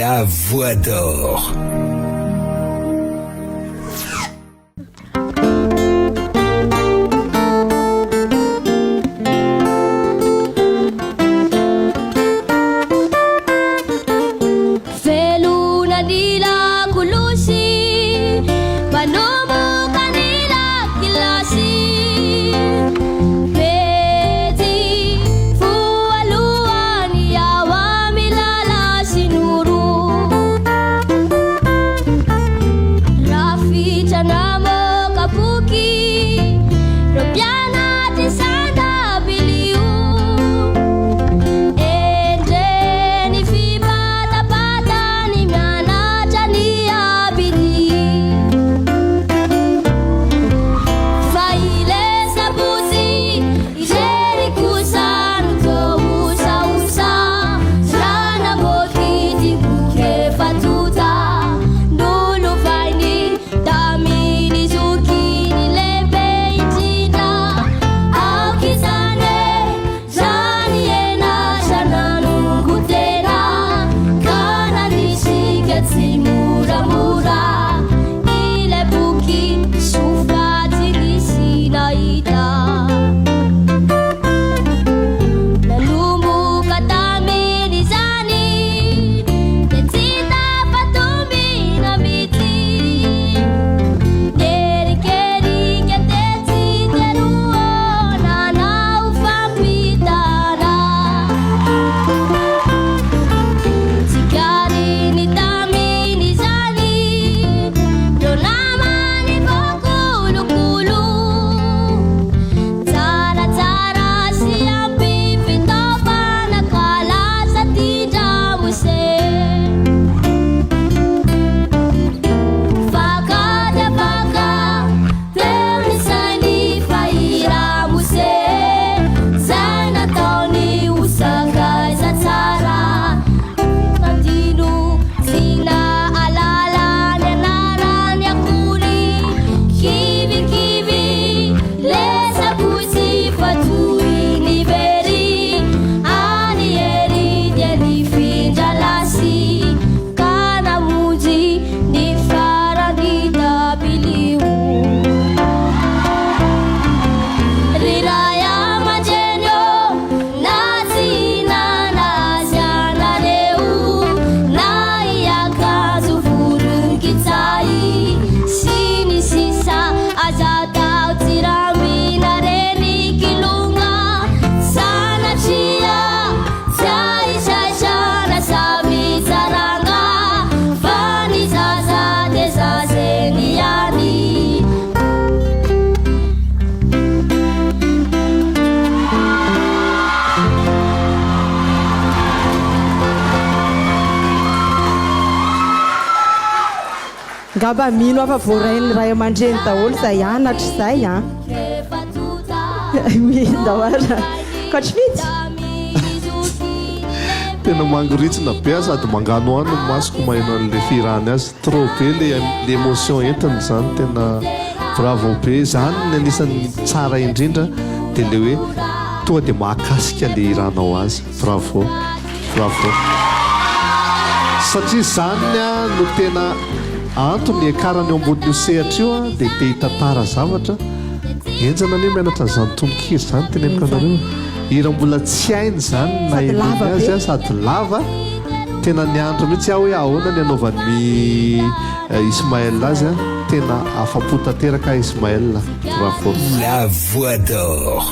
La voix d'or. Velona ny lakolosy, manomboka ny lakilasy. Pejy voalohany ao amin'ny lala sy noro. Rafitra namoaka boky, ireo mpianatry sandabilio. Endre ny fibatapatany mianatra ny abidy. Fa ilay sabotsy irery kosa no toa osaosa. Raha namoaka ity boky efa tonta nolovainy tamin'ny zokiny lehibe indrindra. Aoka izany e! Zany henatra nanongo tena ka nanisika tsy moramora ilay boky soa fa tsy nisy nahita. Nanomboka tamin'izany dia tsy tafatombina mihitsy. Nierikerika tetsy teroa nanao fampitana. Tsikariny tamin'izany ireo namany voakolokolo. Tsaratsara sy ampy fitaovana ka lasa tia-dramose. Faka dia faka teo ny sainy fa i ramose zay nataony ho sakaiza tsara. Tandino tsy nahalala ny anarany akory. Kivikivy le sabotsy fa toy ny very any hery dia nifindra lasy ka namonjy ny farany dabilio. Ry ray aman-dreny ô, na tsy hihinana azy ianareo, na hiakanjo volon-kitsay sy ny sisa Aza atao tsirambina reny kilonga, sanatria tsy ahisaisana samy tsaranga, fa ny zaza dia zaza eny ihany. Ngamba mino aho fa voarain'ny ray aman-dreny daholo izay anatra izay an. Mino ara. Coach Fidy. Tena mangoritsina be aho sady manganohano ny masoko maheno an'le fihirany azy. Trop be le le émotion entiny zany tena bravo be. Zany ny anisan'ny tsara indrindra dia le hoe tonga dia mahakasika le hiranao azy. Bravo. Bravo. Satria zany no tena antony hiakarana eo ambonin'io sehatra io dia te hitantara zavatra. Henjana anie mianatra an'izany tononkira izany teneniko anareo. Hira mbola tsy hainy izany ny Sady lava nahenoany azy be. sady lava. Tena niandry mihitsy aho hoe ahoana ny hanaovan'i Ismaël azy. Tena afa-po tanteraka aho Ismaël. Bravo. La voix d'or.